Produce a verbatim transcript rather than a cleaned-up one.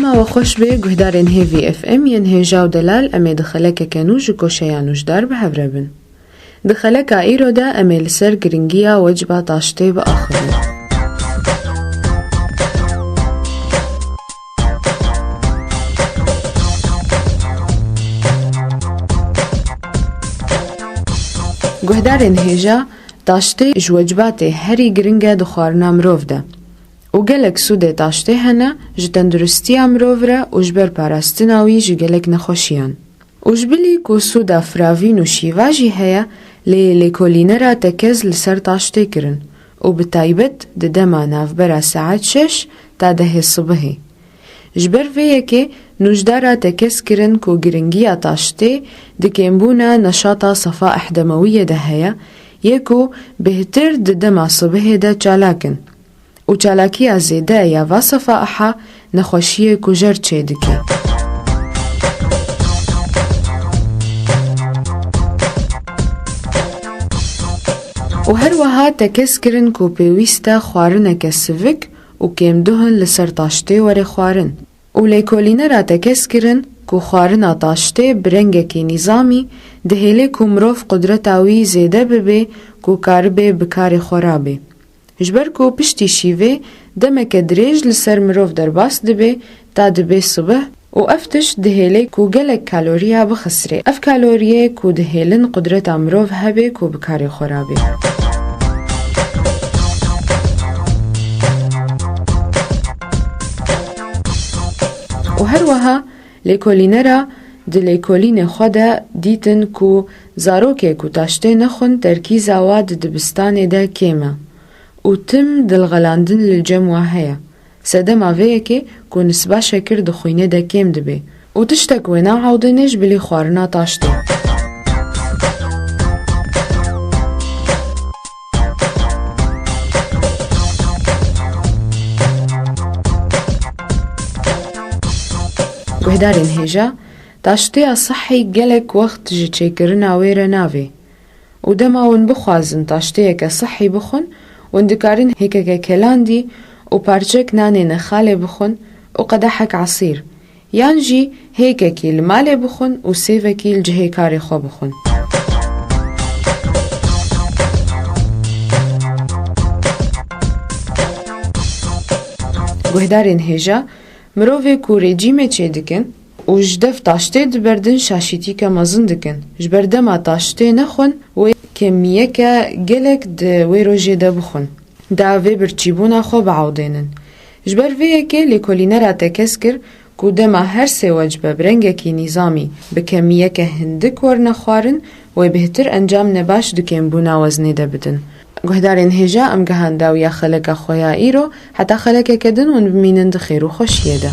Ma we xweş bê guhdarên Hêvî F M yên hêja û delal, em ê di xelekeke nû ji koşeya nûjdar bi hev re bin. Di xeleka îro de em ê li ser giringiya wecba taştê biaxivin. Guhdarên hêja, taştê ji wecbatê herî giring e di xwarina mirov de. Û gelek sûdê taştê hene ji tenduristiya mirov re û ji ber parastina wî ji gelek nexweşiyan. Û ji bilî ku sûda firavîn û şîva jî heye, lê lêkolînera tekez li ser taştê kirin û bi taybet di dema navbera saet şeş ta dehê sibihê. Ji ber vê yekê nûjdara tekez kirin ku giringiya taştê di kêmbûna neşata sefa ehdemewiyê de heye, yê ku bêhtir di dema sibihê de çalak in. Û çalakiya zêde ya va sefa eha nexweşiyê kujer çêdike. Û her wiha tekez kirin ku pêwîst e xwarineke sivik û kêmduhin li ser taştê were xwarin. Û lêkolînera tekez kirin ku xwarina taştê bi rengekî nîzamî dihêle ku mirov qudreta wî zêde bibe ku karibe bi karê xwe rabê. Ji ber ku piştî şîvê demeke dirêj li ser mirov derbas dibe ta dibe sibih û ev tişt dihêle ku gelek kaloriya bixisirê. Ev kaloriyê ku dihêlin qudreta mirov hebe ku bi karê xwe rabê. Û her wiha lêkolînera di lêkolînê xwe de dîtin ku zarokê ku taştê nexwin terkîza wa di dibistanê de kêm e û tim dilxelandin li cem wa heye. Sedema vê yekê ku nisba şekir di xwînê de kêm dibe û tiştek wê naewdêne ji bilî xwarina taştê. Guhdarên hêja, taştêya sihî gelek wext ji çêkirina wê re navê. Û dema hûn bixwazin taşteyeke sihî bixwin, hûn dikarin hêkeke kelandî û parçek nanê nexalê bixwin û qedehek esîr, yan jî hêkekî li malê bixwin û sêvekî li cihê karê xwe bixwin. Guhdarên hêja, mirovê ku rejîmê çêdikin û ji dev taştê diberdin şaşîtîke mezin dikin. Ji ber dema taştê nexwin, wê kemiyeke gelek di wê rojê de bixwin. Da vê birçîbûna xwe biewdênin. Ji ber vê yekê lêkolînera tekez kir ku dema her sê wecbe bi rengekî nîzamî bi kemiyeke hindik werine xwarin, wê bêhtir encamine baş di kêmbûna weznê de bidin. Guhdarên hêja, em gehan dawiya xeleka xwe ya îro, heta xelekeke din hûn bimînin di xêr û xweşiyê de.